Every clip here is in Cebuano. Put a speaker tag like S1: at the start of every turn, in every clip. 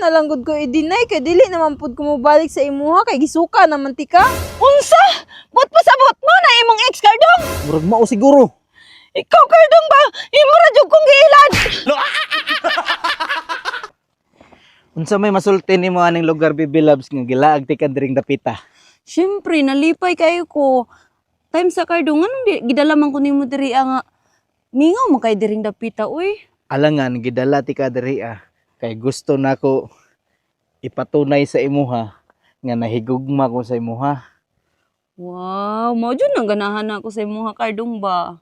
S1: na lang gud ko i-deny kay dili naman pud ko mobalik sa imuha kay gisuka naman tika.
S2: Unsa? But pasabot mo na imong ex, Kardong?
S3: Murag mao siguro.
S2: Ikaw, Kardong ba? Imo ra jud kong giilad.
S3: Unsa may masulti nimo aning lugar, Bibi Loves, nga gilaag ti ka diring dapita?
S2: Siyempre, nalipay kayo ko. Time sa Kardong, anong gidala man ko nimo diri ah, nga mingaw man kay diring dapita, uy.
S3: Alangan gidala ti ka diri ah kay gusto nako ipatunay sa imuha nga nahigugma ko sa imuha.
S2: Wow, mao jud nang ganahan ako sa imuha, Kardong ba?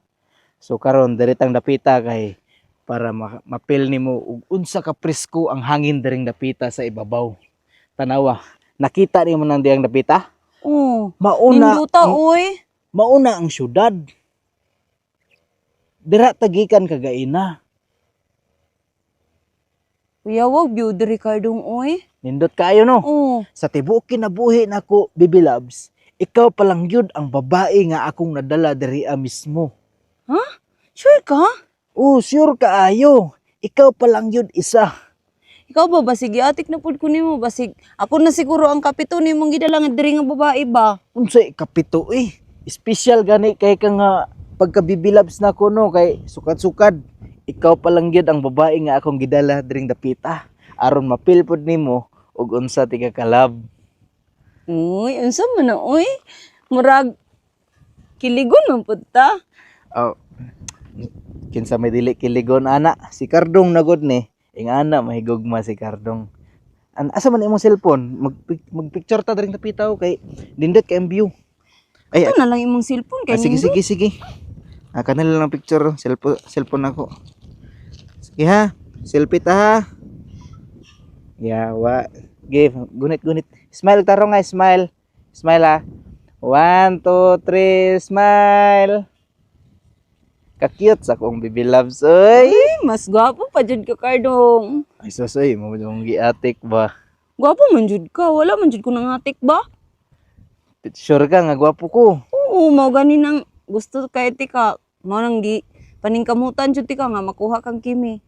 S3: So karon diri tang dapita kay para mapil nimo og unsa ka presko ang hangin diring dapita sa ibabaw. Tanawa, nakita nimo nang diyang dapita?
S2: Oh,
S3: Mauna
S2: ninduta,
S3: ang,
S2: uy.
S3: mauna ang syudad. Dira tagikan kagaina.
S2: Kuya, view diri, Kardong, uy.
S3: Nindot kaayo no.
S2: Oh,
S3: Sa tibuok kinabuhi nako, Bibi Loves, ikaw pa lang yun ang babae nga akong nadala diri mismo.
S2: Sure ka?
S3: Oh, sure kaayo. Ikaw pa lang yun isa.
S2: Ikaw ba basig giatik na pud ko nimo basig. Ako na siguro ang kapito nimong gidala nga diri nga babae ba?
S3: Unsay kapito eh. Special gani kay ka nga pagka Bibi Loves nako no kay sukad-sukad. Ikaw pa lang yun ang babae nga akong gidala diring dapita. Aron mapil pod nimo og unsa ti ka kalab.
S2: Uy, unsa man na uy? Murag kiligon man pud ta.
S3: Oh, kinsa may dili kiligon ana, si Kardong na gud ni. Ingana mahigugma si Kardong. Asa man imong cellphone? Magpicture ta diring dapita kay nindot kay ang view. Ay,
S2: Ito na lang imong cellphone kay
S3: ah, sige,
S2: nindot.
S3: sige, sige. Ah, kanila lang picture, cellphone, cellphone ako. Sige ha, selfie ta ha. Yawa. Give, gunit, gunit. Smile taro nga, smile. Smile ha. One, two, three, smile. Ka-cute sa akong baby loves, oy.
S2: Ay, mas gwapo pa jud ka, Kardong.
S3: Ay, sus, oy, mo yung giatik ba?
S2: Gwapo man jud ka, wala man jud ko nangatik ba?
S3: Sure ka nga, gwapo ko.
S2: Oo, mao gani nang gusto kay tika. Mao nang gi paningkamutan jud tika nga makuha kang kimi.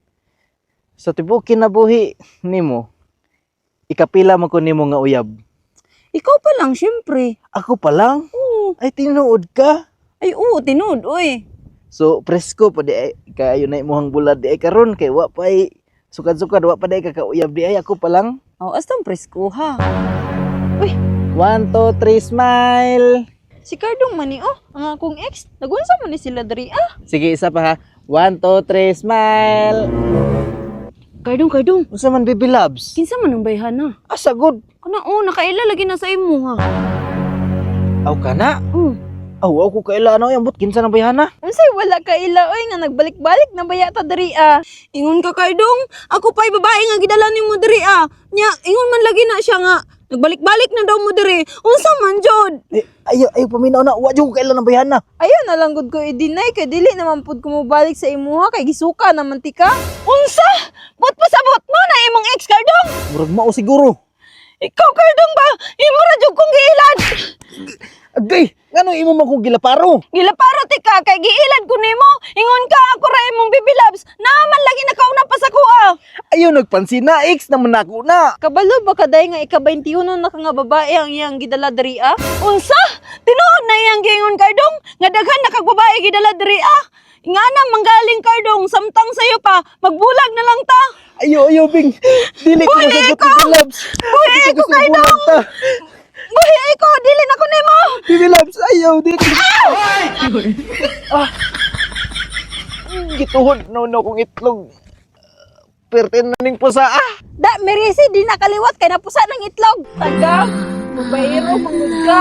S3: Sa tibuok kinabuhi nimo, ikapila man ko nimo nga uyab.
S2: Ikaw pa lang syempre.
S3: Ako pa lang?
S2: Oo.
S3: Ay, tinuod ka.
S2: Ay oo, tinuod oy.
S3: So, presko pa di ay, kaayo na imuhang bulad di ay karon kay wa pa ay sukad-sukad wa pa di ay kakauyab di ay ako pa lang.
S2: Oh, astang presko ha.
S3: 1 2 3 smile.
S1: Si Kardong man ni oh, ang akong ex. Nagunsa man ni sila diri ah.
S3: Sige, isa pa ha. 1 2 3 smile.
S2: Kardong, Kardong.
S3: Unsa man, Baby Loves?
S2: Kinsa man ang bayhana?
S3: Asa good?
S2: Kana oh, nakaila lagi na sa imo ha.
S3: Aw kana.
S2: Oh.
S3: Aw, aw ko kaila ano ambot kinsa nang bayhana?
S1: Unsay wala ka ila oy nga nagbalik-balik na baya ta diri ah.
S2: Ingon ka, Kardong, ako pa'y babae nga gidala nimo diri ah. Nya, ingon man lagi na siya nga nagbalik-balik na daw mo diri. Unsa man jud?
S3: Eh, ayo ayo paminaw na wa jud ko kaila nang bayhana.
S1: Ayaw na lang gud ko i-deny kay dili naman pud ko mobalik sa imuha kay gisuka naman tika.
S2: Unsa? But pasabot mo na imong ex, Kardong?
S3: Murag mao siguro.
S2: Ikaw, Kardong ba? Imo ra jud kong giilad.
S3: Agay, ngano imo man kong gilaparo?
S2: Gilaparo tika kay giilad ko nimo. Ingon ka ako ra imong baby loves. Naaman lagi nakauna pa sa kuha.
S3: Ayo nagpansin na ex naman nako na.
S1: Kabalo ba kaday nga ika-21 na ka nga babae ang iyang gidala diri ah?
S2: Unsa? Tinuod na iyang giingon, Kardong nga daghan na kag babae gidala diri ah. Ingana manggaling, Kardong, samtang sayo pa magbulag na lang ta.
S3: Ayo ayo bing. Dili ko masagot Baby Loves.
S2: Buhi ko,
S3: Kardong.
S2: Buhi ko, dili na ko nimo.
S3: Baby Loves, ayaw, di ko. Ah! Gituhod no no kong itlog. Pertin na ning pusa ah.
S1: Da merisi di nakaliwat kay napusa ng itlog. Taga, babaero mangud ka.